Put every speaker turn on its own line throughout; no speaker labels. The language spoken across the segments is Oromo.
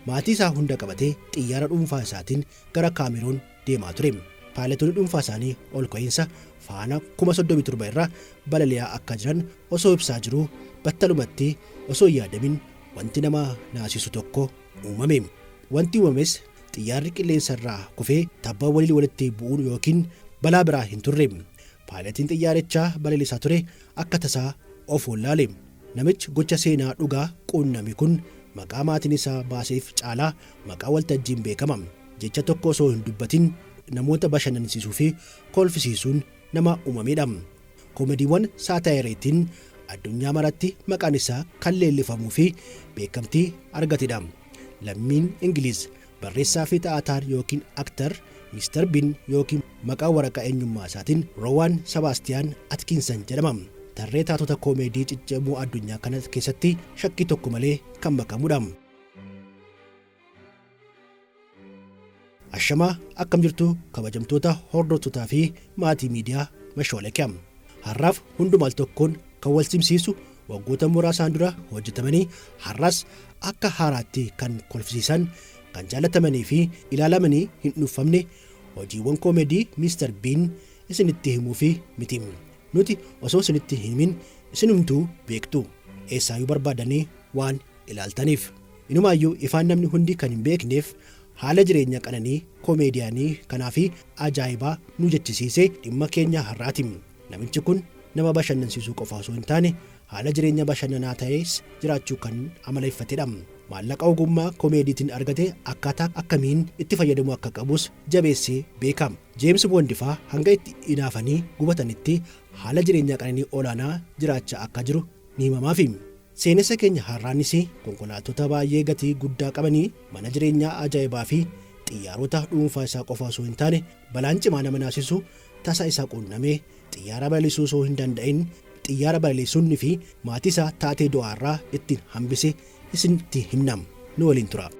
Maatii isaa hunda qabatee xiyyaara dhuunfaa isaatiin gara Kaameroon deemaa ture. Paayiletoonni dhuunfaa isaanii ol ka'iinsa faana 37,000 irra balali'aa akka jiran osoo ibsaa jiruu battalumatti osoo hin yaadamin wanti nama naasisu tokko uumame. Wanti uumames xiyyaarri qilleensa irraa kufee tabba waliin walitti bu'uun yookiin balaa biraa hin turre. Paayiletiin xiyyaarichaa balaliisaa ture akka tasaa of wallaale. Namichi gocha seenaa dhugaa quunname kun maqaa maatiin isaa baaseef caalaa maqaa waltajjiin beekama. Jecha tokko osoo hin dubbatin namoota bashannansiisuu fi kolfisiisuun nama uumamedha. Koomediiwwan saataayireetiin addunyaa maratti maqaan isaa kan leellifamuu fi beekamtii argatedha. Lammiin Ingiliz barreessaa fi ta'ataan yookiin actor Mr. Bean yookiin maqaa waraqaa eenyummaa isaatiin Rowan Sebastian Atkinson jedhama. Tarree taatota koomeedii ciccimoo addunyaa kana keessatti shakkii tokko malee kan makamudha. Ashamaa, akkam jirtu kabajamtoota hordoftootaa fi maatii miidiyaa Mashoolekam. Har'aaf hundumaal tokkoon kan wal simsiisu waggoota muraasaan dura hojjetamanii har'as akka haaraatti kan kolfisiisan, kan jaalatamanii fi ilaalamanii hin dhuunfamne hojiiwwan koomeedii Mr. Bean isinitti himuu fi miti. Nuti osoo isinitti himin isinumtuu beektu, eessaayyuu barbaadanii waan ilaaltaniif. Inumaayyuu ifaan namni hundi kan hin beekneef haala jireenya qananii koomeediyaanii kanaa fi ajaa'ibaa nu jechisiise dhimma keenya har'aati. Namichi kun nama bashannansiisuu qofa osoo hin taane haala jireenya bashannanaa ta'es jiraachuu kan amaleeffatedha. Maallaqa ogummaa koomeediitiin argate akkaataa akkamiin itti fayyadamuu akka qabus jabeessee beeka. Jeems Bond faa hanga itti inaafanii gubatanitti haala jireenya qananii olaanaa jiraachaa akka jiru ni himamaafi. Seenessa keenya har'aanis konkolaattota baay'ee gatii guddaa qabanii, mana jireenyaa ajaa'ibaa fi xiyyaarota dhuunfaa isaa qofa osoo hin taane balaan cimaa nama naasisu tasa isa quunnamee xiyyaara balaliisuu osoo hin danda'in xiyyaara balaliisuunni fi maatii isaa taatee du'aarraa ittiin hambise isinitti himna. Nu waliin tura.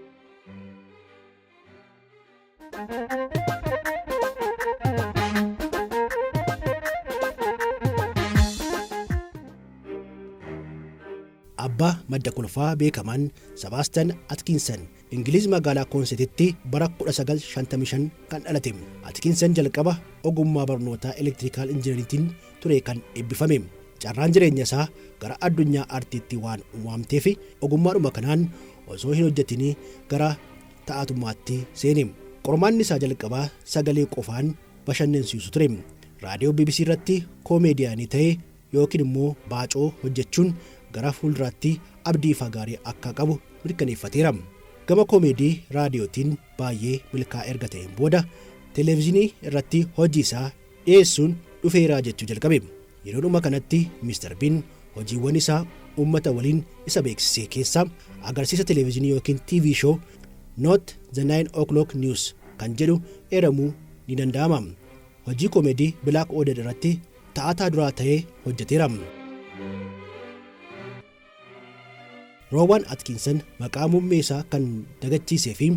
Abbaa madda kolfaa beekamaan Sebaastaan Atkinson Ingiliz magaalaa Koonsetitti bara 1955 kan dhalate. Atkinson jalqaba ogummaa barnootaa electrical engineeriitiin ture kan eebbifame. Carraan jireenya isaa gara addunyaa aartiitti waan uumamteef ogummaadhuma kanaan osoo hin hojjetin gara ta'atummaatti seene. Qormaanni isaa jalqabaa sagalee qofaan bashannansiisu ture. Raadiyoo BBC irratti koomeediyaanii ta'ee yookiin immoo baacoo hojjechuun gara fuulduraatti abdii ifa gaarii akka qabu mirkaneeffateera. Gama koomeedii raadiyootiin baay'ee milkaa'aa erga ta'een booda televezyiinii irratti hojii isaa dhiyeessuun dhufeeraa jechuu jalqabe. Yeroodhuma kanatti Mr. Bean hojiiwwan isaa uummata waliin isa beeksise keessaa agarsiisa televezyiinii yookiin TV show Not the 9 O'Clock News kan jedhu eeramuu ni danda'ama. Hojii koomeedii Blackadder irratti ta'ataa duraa ta'ee hojjeteera. Rowan Atkinson maqaa muummee isaa kan dagachiisee fi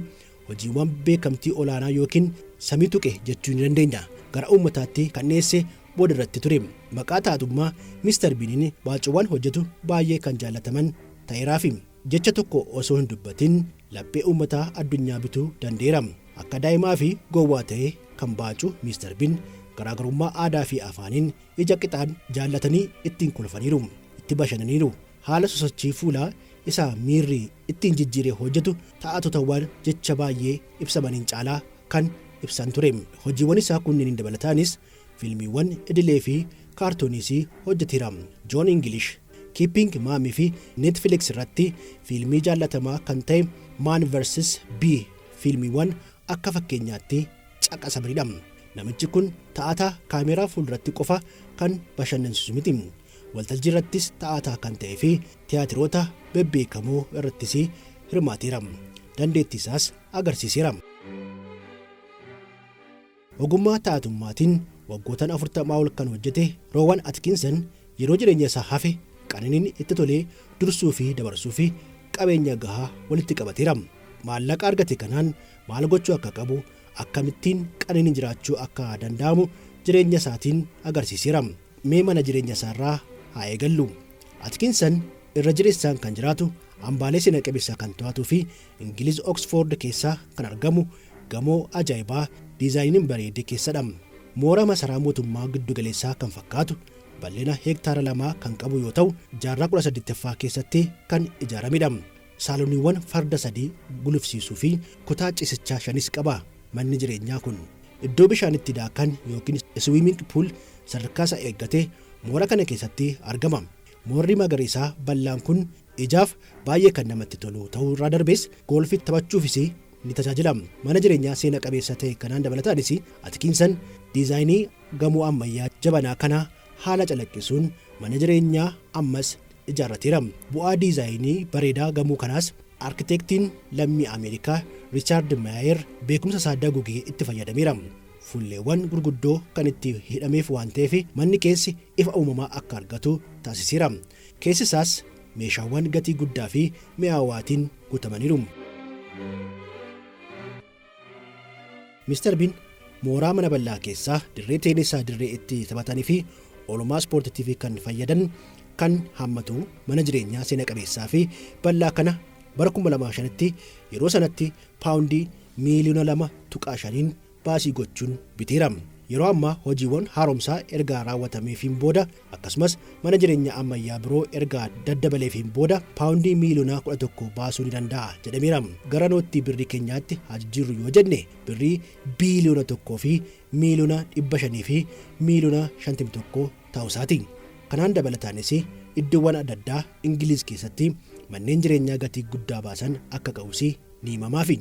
hojiiwwan beekamtii olaanaa yookiin samii tuqe jechuu ni dandeenya. Gara uummataatti kan dhiyeesse booda irratti ture. Maqaa taatummaa Mr. Beaniin baacuuwwan hojjetu baay'ee kan jaallataman ta'eeraafi. Jecha tokko osoo hin dubbatin laphee uummataa addunyaa bituu danda'eera. Akka daa'imaa fi gowwaa ta'ee kan baacu Mr. Bean garaagarummaa aadaa fi afaaniin ija qixaan jaallatanii ittiin kolfaniiru, itti bashannaniiru. Haala sosochii fuulaa isaa miirri ittiin jijjiiree hojjetu taatotawwan jecha baay'ee ibsamaniin caalaa kan ibsan ture. Hojiiwwan isaa kunneen dabalataanis fiilmiiwwan idilee fi kaartooniis hojjeteera. Johnny English, Keeping Mummy fi Netflix irratti fiilmii jaallatamaa kan ta'e Man vs. Bee fiilmiiwwan akka fakkeenyaatti caqasamanidha. Namichi kun ta'ataa kaameeraa fuulduratti qofa kan bashannansiisu miti. Waltajjii irrattis ta'ataa kan ta'ee fi tiyaatiroota bebbeekamoo irrattis hirmaateera. Dandeettii isaas agarsiiseera. Ogummaa taatummaatiin waggootaan 40 ol kan hojjete Rowan Atkinson yeroo jireenya isaa hafe qananiin itti tolee dursuu fi dabarsuu fi qabeenya gahaa walitti qabateera. Maallaqa argate kanaan maal gochuu akka qabu, akkamittiin qananiin jiraachuu akka danda'amu jireenya isaatiin agarsiiseera. Mee mana jireenya isaarraa haa eegallu. Atkinson irra jireessaan kan jiraatu Hambaalee seena qabeessa kan to'atuu fi Ingiliz Oxford keessaa kan argamu gamoo ajaa'ibaa diizaayiniin bareede keessadha. Moora masaraa mootummaa giddugaleessaa kan fakkaatu bal'ina heektaara 2 kan qabu yoo ta'u, jaarraa 18ffaa keessatti kan ijaaramedha. Saaloniiwwan farda 3 gulufsiisuu fi kutaa ciisichaa 5 qaba. Manni jireenyaa kun iddoo bishaan itti daakan yookiin swimming pool sadarkaa isaa eeggate moora kana keessatti argama. Moorri magariisaa bal'aan kun ijaaf baay'ee kan namatti tolu ta'uu irraa darbees goolfii taphachuufis ni tajaajila. Mana jireenyaa seena qabeessa ta'e kanaan dabalataanis Atkinson diizaayinii gamoo ammayyaa jabanaa kana haala calaqqisuun mana jireenyaa ammas ijaarrateera. Bu'aa diizaayinii bareedaa gamoo kanaas arkiteektiin lammii Ameerikaa Riichaard Maayer beekumsa isaa dagugee itti fayyadameera. Fuulleewwan gurguddoo kan itti hidhameef waan ta'eef manni keessi ifa uumamaa akka argatu taasiseera. Keessi isaas meeshaawwan gatii guddaa fi mi'aawaatiin guutamaniiru. Mr. Bean mooraa mana bal'aa keessaa dirree teenisaa dirree itti taphatanii fi oolmaa ispoortiitiif kan fayyadan kan hammatu mana jireenyaa seena qabeessaa fi bal'aa kana bara 2005tti yeroo sanatti paawundii miiliyoona 2.5 baasii gochuun biteera. Yeroo ammaa hojiiwwan haaromsaa erga raawwatameefiin booda akkasumas mana jireenyaa ammayyaa biroo erga daddabaleefiin booda paawundii miiliyoona 11 baasuu ni danda'a jedhameera. Gara nootti birrii keenyaatti haa jijjiirru yoo jenne birrii biiliyoona 1 fi miiliyoona 500 fi miiliyoona 51 ta'uu isaati. Kanaan dabalataanis iddoowwan adda addaa Ingiliz keessatti manneen jireenyaa gatii guddaa baasan akka qabus ni himamaafi.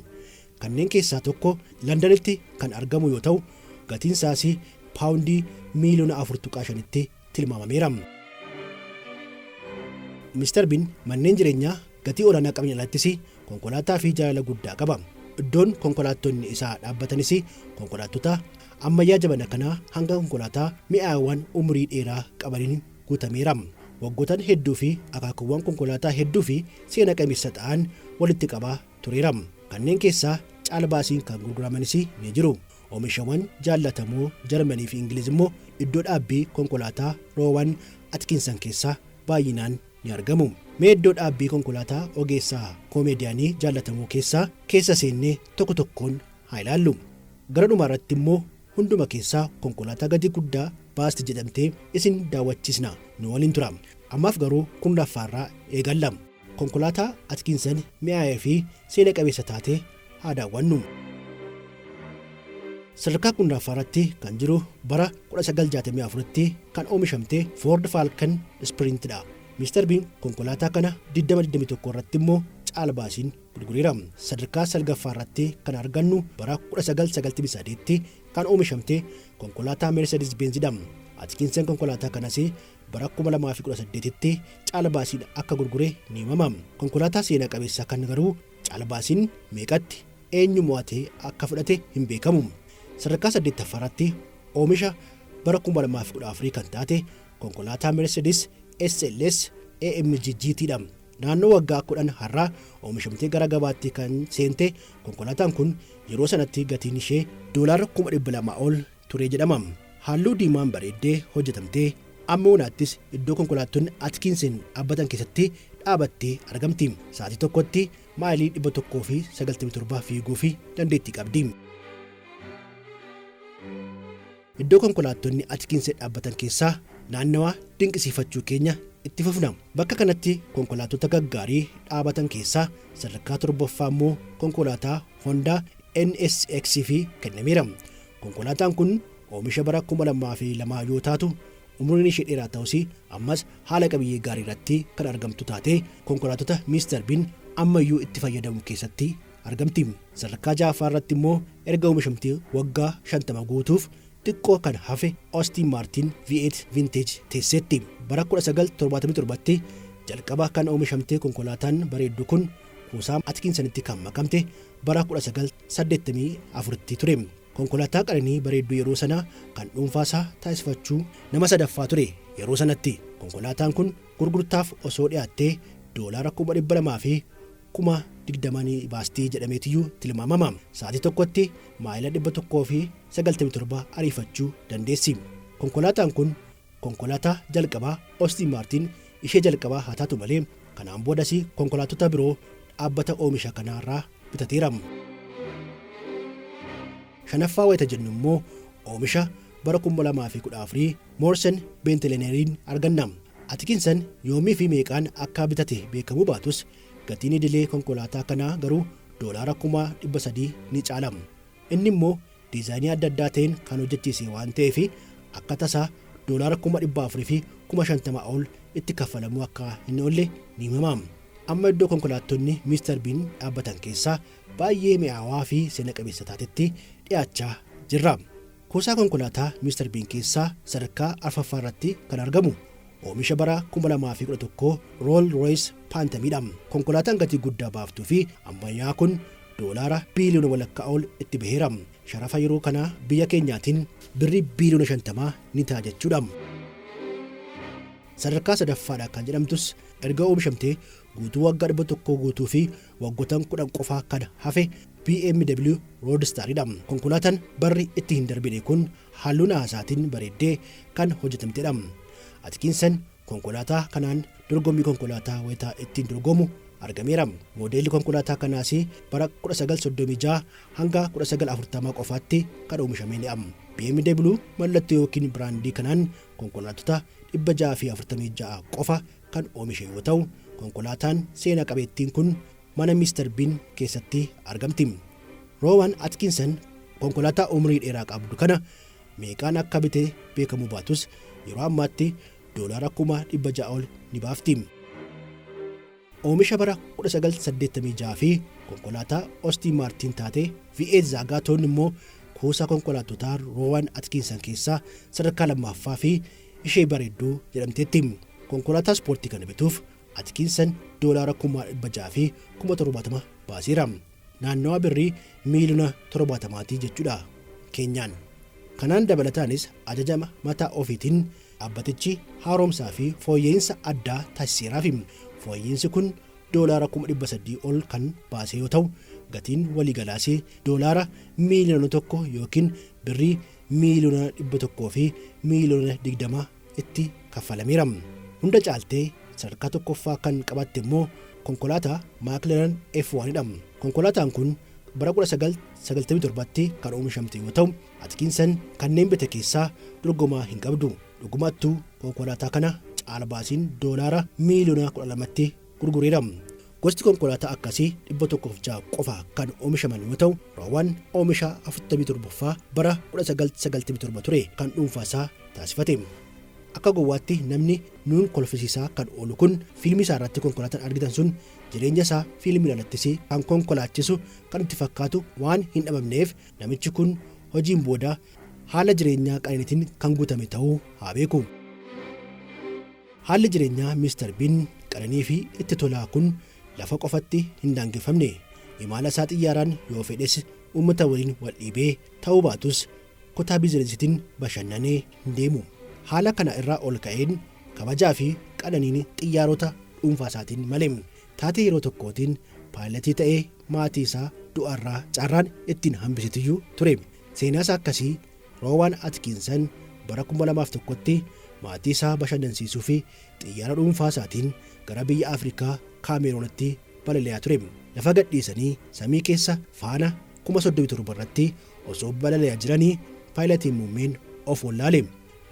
Kanneen keessaa tokko Londanitti kan argamu yoo ta'u, gatiin isaas paawundii miiliyoona 4.5tti tilmaamameera. Mr. Bean manneen jireenyaa gatii olaanaa qaban alattis konkolaataa fi jaalala guddaa qaba. Iddoon konkolaattonni isaa dhaabbatanis konkolaattota ammayyaa jabana kanaa hanga konkolaataa mi'aawwan umurii dheeraa qabaniin guutameera. Waggootaan hedduu fi akaakuuwwan konkolaataa hedduu fi seena qabeessa ta'an walitti qabaa tureera. Kanneen keessaa caalbaasiin kan gurguramanis ni jiru. Oomishawwan jaallatamoo Jarmanii fi Ingiliz immoo iddoo dhaabbii konkolaataa Roowan Atkinson keessaa baay'inaan ni argamu. Mee iddoo dhaabbii konkolaataa ogeessaa koomeediyaanii jaallatamoo keessaa keessa seennee tokko tokkoon haa ilaallu. Gara dhumaa irratti immoo hunduma keessaa konkolaataa gatii guddaa baasti jedhamtee isin daawwachiisna, nu waliin tura. Ammaaf garuu kurnaffaarraa eegalla. Konkolaataa Atkinson mi'aawaa fi seena qabeessa taate haa daawwannu. Sadarkaa kurnaffaarratti kan jiru bara 1964tti kan oomishamte Ford Falcon Sprintidha. Mr. Bean konkolaataa kana 2021 irratti immoo caalbaasiin gurgureera. Sadarkaa salgaffaa irratti kan argannu bara 1998tti kan oomishamte konkolaataa Mercedes Benzidha. Atkinson konkolaataa kanas bara 2018tti caalbaasiin akka gurgure ni himama. Konkolaataa seena qabeessa kan garuu caalbaasiin meeqatti eenyu mo'atee akka fudhate hin beekamu. Sadarkaa saddeettaffaarratti oomisha bara 2014 kan taate konkolaataa Mercedes SLS AMG GT dha. Naannoo waggaa 10 har'aa oomishamtee gara gabaatti kan seente konkolaataan kun yeroo sanatti gatiin ishee doolaara 200,000 ol ture jedhama. Halluu diimaan bareeddee hojjetamtee amma oonaattis iddoo konkolaattonni Atkinson dhaabbatan keessatti dhaabattee argamti. Sa'aatii tokkotti maayilii 197 fiiguu fi dandeettii qabdi. Iddoo konkolaattonni Atkinson dhaabbatan keessaa naannawaa dinqisiifachuu keenya itti fufna. Bakka kanatti konkolaattota gaggaarii dhaabatan keessaa sadarkaa torbaffaa immoo konkolaataa Honda NSX fi kennameera. Konkolaataan kun oomisha bara 2002 yoo taatu umriin ishee dheeraa ta'us ammas haala qabiyyee gaarii irratti kan argamtu taate konkolaattota Mr. Bean ammayyuu itti fayyadamu keessatti argamti. Sadarkaa ja'affaa irratti immoo erga oomishamtee waggaa 50 guutuuf xiqqoo kan hafe Austin Martin V8 Vintage teesseetti. Bara 1977tti jalqaba kan oomishamte konkolaataan bareeddu kun kuusaa Atkinsonitti kan makamte bara 1984tti ture. Konkolaataa qananii bareedduu yeroo sanaa kan dhuunfaasaa taasifachuu nama sadaffaa ture yeroo sanatti. Konkolaataan kun gurgurtaaf osoo dhiyaattee doolaara 220,000 baastii jedhameetiyyuu tilmaamama. Sa'aatii tokkotti maayila 197 ariifachuu dandeessi. Konkolaataan kun konkolaataa jalqabaa Austin Martin ishee jalqabaa haa taatu malee Kanaan boodas konkolaattota biroo dhaabbata oomisha kanaarraa bitateera. Shanaffaa wayita jennu immoo oomisha bara 2014 Moorsen Beenteleneeriin arganna. Atkinson yoomii fi meeqaan akka bitate beekamuu baatus gatiin idilee konkolaataa kanaa garuu $300,000 ni caala. Inni immoo diizaayinii adda addaa ta'een kan hojjechiise waan ta'eef akka tasaa $450,000 ol itti kaffalamuu akka hin oolle ni himama. Amma iddoo konkolaattonni Mr. Bean dhaabbatan keessaa baay'ee mi'aawaa fi seena qabeessa taatetti dhiyaachaa jirra. Kuusaa konkolaataa Mr. Bean keessaa sadarkaa arfaffaa irratti kan argamu oomisha bara 2011 Rolls Royce Phantomidha. Konkolaataan gatii guddaa baaftuu fi ammayyaa kun $1.5 biliyoona ol itti baheera. Sharafa yeroo kanaa biyya keenyaatiin birrii biliyoona 50 ni ta'a jechuudha. Sadarkaa sadaffaadha kan jedhamtus erga oomishamtee guutuu waggaa 100 guutuu fi waggoottan 10 qofaa kan hafe BMW Roadsteridha. Konkolaataan barri itti hin darbine kun halluu naasaatiin bareeddee kan hojjetamtedha. Atkinson konkolaataa kanaan dorgommii konkolaataa wayitaa ittiin dorgomu argameera. Moodeelli konkolaataa kanaas bara 1936 hanga 1940 qofaatti kan oomishamedha. BMW mallattoo yookiin biraandii kanaan konkolaattota 646 qofa kan oomishe yoo ta'u, konkolaataan seenaa qabeettiin kun mana Mr. Bean keessatti argamti. Rowan Atkinson konkolaataa umurii dheeraa qabdu kana meeqaan akka bite beekamuu baatus yeroo ammaatti $600,000 ol ni baafti. Oomisha bara 1986 fi konkolaataa Austin Martin taate V8 Zagaatoon immoo kuusaa konkolaattotaa Rowan Atkinson keessaa sadarkaa lammaffaa fi ishee bareedduu jedhamteetti. Konkolaataa ispoortii kana bituuf Atkinson $670,070 baaseera. Naannawa birrii miiliyoona 70 jechuudha keenyaan. Kanaan dabalataanis ajaja mataa ofiitiin dhaabbatichi haaromsaa fi fooyya'insa addaa taasiseeraaf. Fooyya'insi kun $300,000 ol kan baase yoo ta'u, gatiin waliigalaas $1 miiliyoona yookiin birrii miiliyoona 100 fi miiliyoona 20 itti kaffalameera. Hunda caaltee sadarkaa tokkoffaa kan qabatte immoo konkolaataa McLaren F1 dha. Konkolaataan kun bara 1997tti kan oomishamte yoo ta'u, Atkinson kanneen bite keessaa dorgomaa hin qabdu. Dhugumattuu konkolaataa kana caalbaasiin $12 miiliyoona gurgureera. Gosti konkolaataa akkasii 106 qofa kan oomishaman yoo ta'u, Rowan oomisha 47ffaa bara 1997 ture kan dhuunfaasaa taasifate. Akka gowwaatti namni nuun kolfisiisaa kan oolu kun fiilmii isaa irratti konkolaataan argitan sun jireenya isaa fiilmii alattis kan konkolaachisu kan itti fakkaatu waan hin dhabamneef namichi kun hojiin booda haala jireenyaa qananiitiin kan guutame ta'uu haa beeku. Haalli jireenyaa Mr. Bean qananii fi itti tolaa kun lafa qofatti hin daangeffamne. Imala isaa xiyyaaraan yoo fedhes uummata waliin wal dhiibee ta'uu baatus kutaa biizinesiitiin bashannanee hin deemu. Haala kana irraa ol ka'een kabajaa fi qananiin xiyyaarota dhuunfaa isaatiin malee taatee yeroo tokkootiin paayilatii ta'ee maatii isaa du'arraa carraan ittiin hambisitiyyuu ture. Seenaas akkasii Rowan Atkinson bara 2001tti maatii isaa bashannansiisuu fi xiyyaara dhuunfaa isaatiin gara biyya Afrikaa Kaameroonitti balali'aa ture. Lafa gadhiisanii samii keessa faana 37,000 irratti osoo balali'aa jiranii paayilatiin muummeen of wallaale.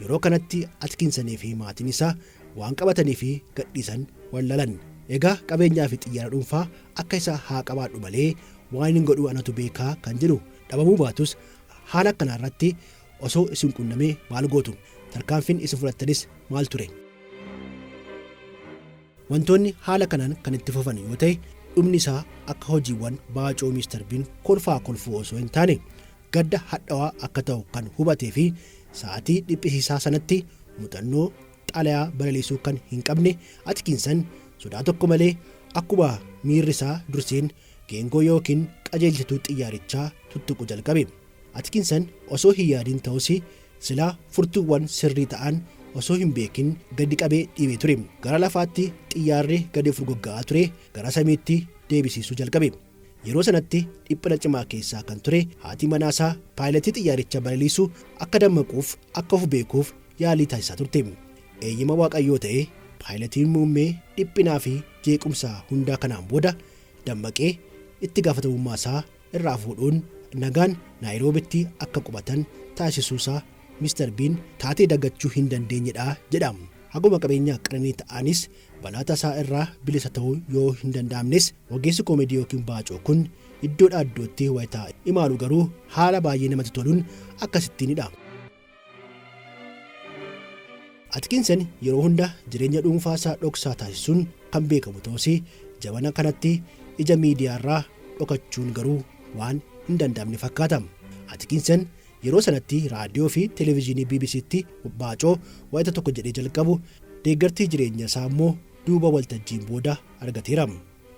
Yeroo kanatti Atkinsonii fi maatiin isaa waan qabatanii fi gadhiisan wallalan. Egaa qabeenyaa fi xiyyaara dhuunfaa akka isaa haa qabaadhu malee waan hin godhu anatu beekaa kan jedhu dhabamuu baatus haala akkanaa irratti osoo isin qunnamee maal gootu? Tarkaanfiin isin fudhattanis maal ture? Wantoonni haala kanaan kan itti fufan yoo ta'e dhumni isaa akka hojiiwwan baacoo Mr. Bean kolfaa kolfuu osoo hin taane gadda hadhaawaa akka ta'u kan hubatee fi sa'aatii dhiphisiisaa sanatti muuxannoo xalayaa balaliisuu kan hin qabne Atkinson sodaa tokko malee akkuma miirri isaa durseen geengoo yookiin qajeelchituu xiyyaarichaa tuttuqu jalqabe. Atkinson osoo hin yaadin ta'us silaa furtuuwwan sirrii ta'an osoo hin beekin gadi qabee dhiibee ture. Gara lafaatti xiyyaarri gadi furguggaa'aa ture gara samiitti deebisiisuu jalqabe. Yeroo sanatti dhiphina cimaa keessaa kan ture haati manaasaa paayilatii xiyyaaricha balaliisu akka dammaquuf akka of beekuuf yaalii taasisaa turte. Eeyyama Waaqayyoo ta'e paayilatiin muummee dhiphinaa fi Jeequmsa hundaa kanaan booda dammaqee itti gaafatamummaa isaa irraa fuudhuun nagaan Naayiroobitti akka qubatan taasisuusaa Mr. Bean taatee dagachuu hin dandeenyedha jedhama. Haguma qabeenyaa qananii ta'anis balaa tasaa irraa bilisa ta'uu yoo hin danda'amnes, ogeessi koomedii yookiin baacoo kun iddoodhaa iddootti wayitaa imaalu garuu haala baay'ee namatti toluun akkasittiinidha. Atkinson yeroo hunda jireenya dhuunfaa isaa dhoksaa taasisuun kan beekamu ta'us, jabana kanatti ija miidiyaarraa dhokachuun garuu waan hin danda'amne fakkaata. Atkinson yeroo sanatti raadiyoo fi televezyiinii BBCtti baacoo wayita tokko jedhee jalqabu, deeggartii jireenya isaa immoo duuba waltajjiin booda argateera.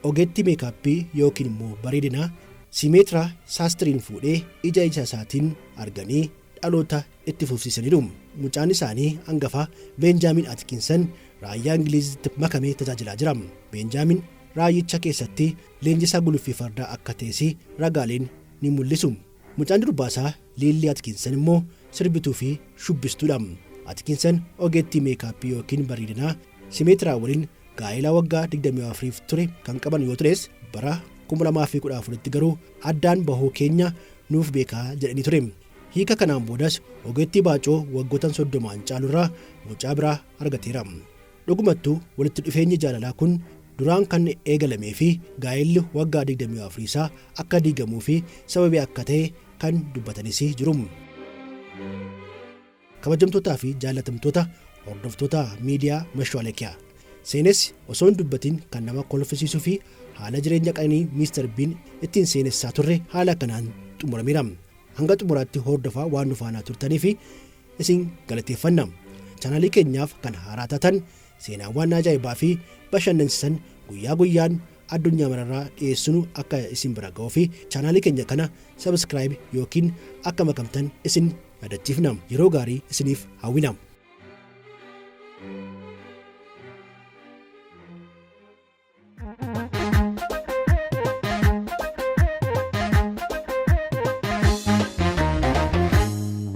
Ogeettii meekaappii yookiin immoo bareedinaa Simeetiraa Saastiriin fuudhee ija ija isaatiin arganii dhaloota itti fufsiisaniiru. Mucaan isaanii hangafaa Beenjaamin Atkinson raayyaa Ingiliizitti makamee tajaajilaa jira. Beenjaamin raayyicha keessatti leenjisaa guluffii fardaa akka ta'es ragaaleen ni mul'isu. Mucaan durbaasaa Liillii Atkinson immoo sirbituu fi shubbistuudha. Atkinson ogeettii meekaappii yookiin bareedinaa Simeetiraa waliin gaa'ela waggaa 24 ture kan qaban yoo tures, bara 2014tti garuu addaan bahuu keenya nuuf beekaa jedhanii ture. Hiika kanaan boodas ogeettii baacoo waggoota 30n caalurraa mucaa biraa argateera. Dhugumattuu walitti dhufeenyi jaalalaa kun duraan kan eegalamee fi gaa'elli waggaa 24 isaa akka diigamuu fi sababii akka ta'e kan dubbatanis jiru. Kabajamtootaa fi jaallatamtoota hordoftoota miidiyaa Mashwaalekiyaa. Seenessi osoo hin dubbatin kan nama kolfisiisuu fi haala jireenya qananii Mr. Bean ittiin seenessaa turre haala kanaan xumurameera. Hanga xumuraatti hordofaa waan nu faanaa turtanii fi isin galateeffanna. Chaanaalii keenyaaf kan haaraa taatan, seenaawwan ajaa'ibaa fi bashannansiisan guyyaa guyyaan addunyaa mararraa dhiyeessinu akka isin bira ga'uu fi chaanaalii keenya kana subscribe yookiin akka makamtan isin yaadachiifna. Yeroo gaarii isiniif hawwina.